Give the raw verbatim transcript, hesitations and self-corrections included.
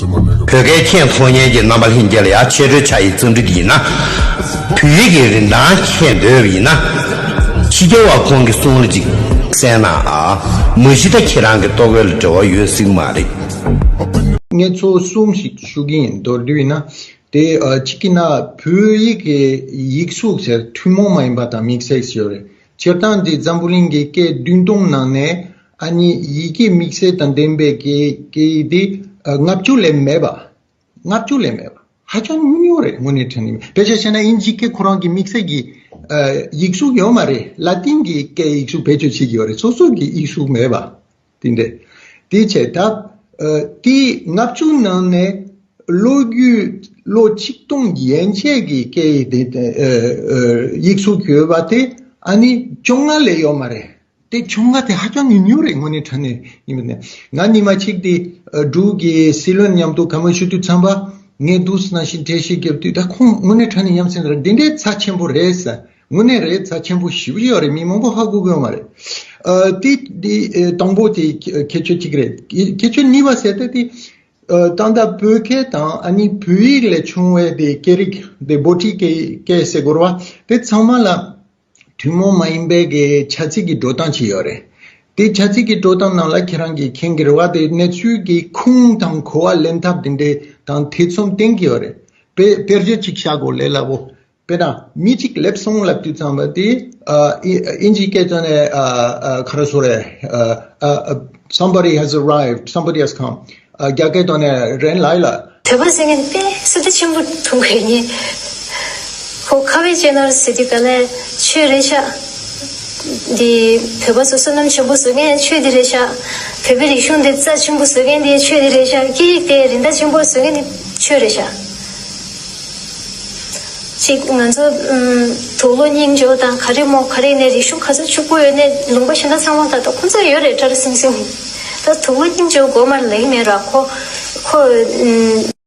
བོད་སྐད་མཁྱེན་ཐུབ་མཁན་གྱི་རྣམ་པ་ལྷན་རྒྱས་ལ་ཡང་ཆེད་བརྗོད་ཕྱག་ཡིག་རྩོམ་སྒྲིག་ཡིན་ན། བོད་ཡིག་གི་རིན་ཐང་མཁྱེན་འདོད་པ་ཡིན་ན། ཕྱི་རྒྱལ་བ་ཁོང་གི་གསུང་ལ་ཅིག་གསན་ན་ཨ། མ་གཞི་ད་ཁྱེད་རང་གི་ལྟོ་གོས་ལ་འབྲེལ་བ་ཡོད་སྲིད་མ་རེད། ངས་ཚོ་གསུམ་ཞིག་ཞུ་གི་ཡིན། མདོར་བསྡུས་ཡིན་ན། དེ་ཨ་གཅིག་གི་ན་བོད་ཡིག་གི་ཡིག་གཟུགས་ཟེར་ཐུན་མོང་མ་ཡིན་པ་དང་དམིགས་བསལ་ཞིག་ཡོད་རེད། སྤྱིར་བཏང་འདི་འཛམ་བུ་གླིང་གི་སྐད་བདུན་སྟོང་ནང་ནས་ཨ་ནི་ཡི་གེ་དམིགས་བསལ་དང་ལྡན་པའི་སྐད་སྐད་ཡིག་འདི་ཨ་ལྔ་བཅུ་ལས་མེད་པ། ལྔ་བཅུ་ལས་མེད་པ། ཧ་ཅང་ཉུང་ཉུང་རེད། དངོས་གནས་དྲང་གནས་བེད་སྤྱོད་བྱས་ན་དབྱིན་ཇིའི་སྐད་ཁོ་རང་གི་དམིགས་བསལ་གྱི་ཨ་ཡིག་གཟུགས་ཡོད་མ་རེད། ལ་ཏིན་གྱི་སྐད་ཡིག་གཟུགས་བེད་སྤྱོད་བྱེད་ཀྱི་ཡོད་རེད། སོ་སོ་གི་ཡིག་གཟུགས་མེད་པ། དེ་འདྲ། དེ་བྱས་ད་ཨ་དེ་ལྔ་བཅུ་ནང་ནས་ལོ་རྒྱུས་ལོ་ཆིག་སྟོང་ཡན་ཆད་ཀྱི་སྐད་ཡིག་དེ་ཨ་ཨ་ཡིག་གཟུགས་ཡོད་པ་དེ་ཨ་ནི་བཅོ་ལྔ་ལས་ཡོད་མ་རེད། དེ་བཅོ་ལྔ་དེ་ཧ་ཅང་ཉུང་ཉུང་རེད། དངོས་གནས་དྲང་གནས་ཡིན་པ་ནས། ང་ཉི་མ་གཅིག་དེ་ཨ་འབྲུག་གི་སྲིད་བློན་མཉམ་དུ་བཀའ་མོལ་ཞུ་དུས་ཙམ་པ་ངས་འདུག་སེ་ནང་བཞིན་འགྲེལ་བཤད་རྒྱབ་དུས་ད་ཁོང་དངོས་གནས་དྲང་གནས་ཡ་མཚན་རེད། འདི་འདྲའི་རྩ་ཆེན་པོ་རེད་ཟེར། དངོས་གནས་རེད། རྩ་ཆེན་པོ་ཞེ་པོ་ཅིག་ཡོད་རེད། མི་མང་པོ་ཧ་གོ་གི་ཡོད་མ་རེད། ཨ་དེ་དེ་ཨ་དང་པོ་དེ་ཁྱད་ཆོས་གཅིག་རེད། ཁྱད་ཆོས་གཉིས་པ་ཟེར་ཏེ་དེ་ཨ་ད་ལྟ་བོད་སྐད་དང་ཨ་ནི་བོད་ཡིག་ལས་བྱུང་བའི་དེ་སྐད་རིགས་དེ་བྷོ་ཊི་སྐད་སྐད་ཟེར་དགོས་རེད་བ། དེ་ཚང་མ་ལ་ཐུན་མོང་མ་ཡིན་པའི་གི་བྱ་ཚིག་གི་འགྲོ་སྟངས་ཅིག་ཡོད་རེད། དེ་བྱ་ཚིག་གི་འགྲོ་སྟངས་ནང་ལ་ཁྱེད་རང་གིས་མཁྱེན་གྱི་རེད་བ། དེ་གནས་ཚུལ་གྱི་ཁུངས་དང་གོ་བ་ལེན་ཐབས་དེ་འདྲས་དང་ཐེ་ཚོམ་བསྟན་གྱི་ཡོད་རེད། དཔེ་དཔེར་བརྗོད་ཅིག་བཞག་གོ་ལས་སླ་བོ། དཔེར་ན་མི་གཅིག་སླེབས་སོང་ལབ་དུས་ཙམ་པ་དེ་ཨ་ཨི་ཨིན་ཇི་སྐད་ཐོག་ནས་ཨ་ཨ་ག་རེ་ཟེར་རེད། ཨ་ཨ་ཨ་somebody has arrived, somebody has come. ཨ་རྒྱ་སྐད་ཐོག་ནས་རེད་ལ་ལ། བོད་པ་ཟེར་མཁན་དཔེ་སྲིད་ཇུས་ཆེན་པོ་མཐོང་གི་ཡིན། ཁོ་ཁ་བའི་ཅན་ནར་ཟེར་དུས་ག་ལས་ཆོས་རེད་ཤག་འདི་བོད་པ་ཚོ་བསོད་ནམས་ཆེན་པོ་བཟོ་མཁན་ཆོས་འདི་རེད་ཤག་བོད་པའི་རིག་གཞུང་འདི་རྩ་ཆེན་པོ་བཟོ་མཁན་འདི་ཆོས་འདི་རེད་ཤག་སྐད་ཡིག་དེ་རིན་ཐང་ཆེན་པོ་བཟོ་མཁན་འདི་ཆོས་རེད་ཤག་ཅིག་ང་ཚོ་ཨམ་དུག་ལོག་སྙིང་རྗེ་དང་ག་རེ་མོ་ག་རེ་ནས་རིག་གཞུང་ག་ཚོད་ཕྱུག་པོ་ཡོད་ནས་ལུང་པ་གཞན་དག་ཚང་མ་ད་ལྟ་ཁོ་ཚོ་ཡོད་རེད་གྲྭ་རུ་སིང་སིང་། ད་དུག་ལོག་སྙིང་རྗེ་དགོས་མ་ལེགས་མེད་ར་ཁོ་ཁོ་ཨམ།